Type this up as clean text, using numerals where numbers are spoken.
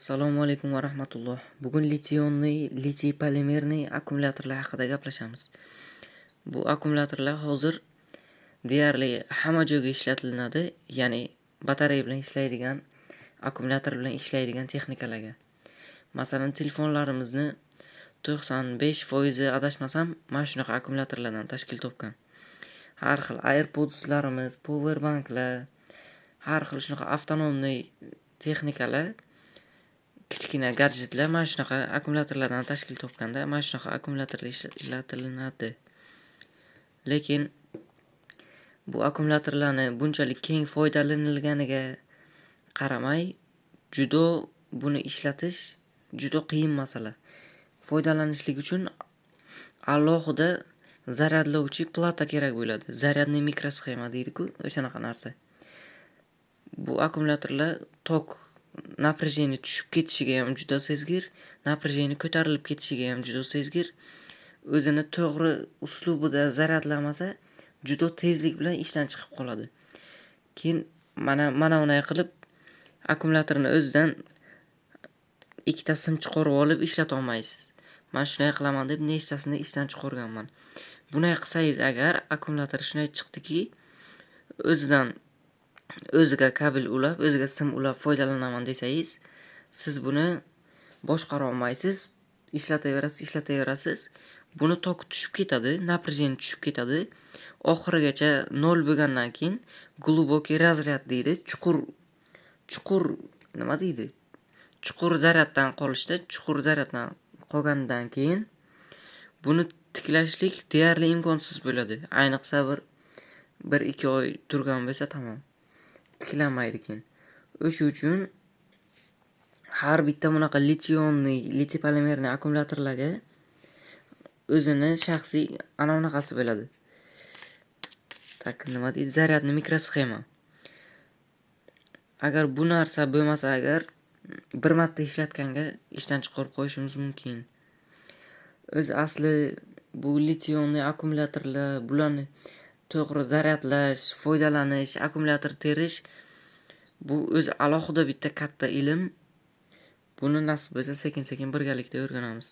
Assalomu alaykum va rahmatulloh. Bugun литий-ионный, литий-полимерный akkumulyatorlar haqida gaplashamiz. Bu akkumulyatorlar hozir deyarli hamma joyga ishlatilinadi, ya'ni batareya bilan ishlaydigan, akkumulyator bilan ishlaydigan texnikalarga. Masalan, telefonlarimizni 95%, adashmasam, mana shunaqa akkumulyatorlardan tashkil topgan. Har xil AirPodslarimiz, power banklar, har xil shunaqa автономный texnikalar, kichkina gadjetlar mana shunaqa akkumulyatorlardan tashkil topganda, mana shunaqa akkumulyatorlar ishlatilinadi. Lekin bu akkumulyatorlarni bunchalik keng foydalanilganiga qaramay, juda buni ishlatish juda qiyin masala. Foydalanishlik uchun alohida zaryadlovchi plata kerak bo'ladi. Зарядный микросхема deydi-ku, o'shanaqa narsa. Bu akkumulyatorlar tok напряжение tushib ketishiga ham juda sezgir, напряжение ko'tarilib ketishiga ham juda sezgir. O'zini to'g'ri uslubida zaryadlamasa, juda tezlik bilan ishdan chiqib qoladi. Keyin mana bunday qilib akkumulyatorni o'zidan ikkita sim chiqarib olib ishlata olmaysiz. Man shunday qilaman deb nechtasini ishdan chiqarganman. Bunday qilsangiz agar, akkumulyator shunday chiqdiki, o'zidan o'ziga kabel ulab, o'ziga sim ulab foydalanaman desangiz, siz buni boshqara olmaysiz. Ishlataverasiz, ishlataverasiz. Buni tok tushib ketadi, напряжение tushib ketadi. Oxirigacha nol bo'lgandan keyin глубокий разряд deydi. Chuqur, chuqur nima deydi? Chuqur zaryaddan qolishda, chuqur zaryaddan qolgandan keyin buni tiklashlik deyarli imkonsiz bo'ladi. Ayniqsa bir 1-2 oy turgan bo'lsa, tamom. Tiklanmaydi keyin. O'sha uchun har bitta bunaqa литий-ионный, литий-полимерный akkumulyatorlarga o'zini shaxsiy ana bunaqasi bo'ladi. Так, nima deydi? Зарядный микросхема. Agar bu narsa bo'lmasa agar, bir marta ishlatganga ishdan chiqarib qo'yishimiz mumkin. O'zi asli bu литий-ионный akkumulyatorlar, bularni to'g'ri zaryadlash, foydalanish, akkumulyator terish, bu o'zi alohida bitta katta ilm. Buni nasib bo'lsa, sekin-sekin birgalikda o'rganamiz.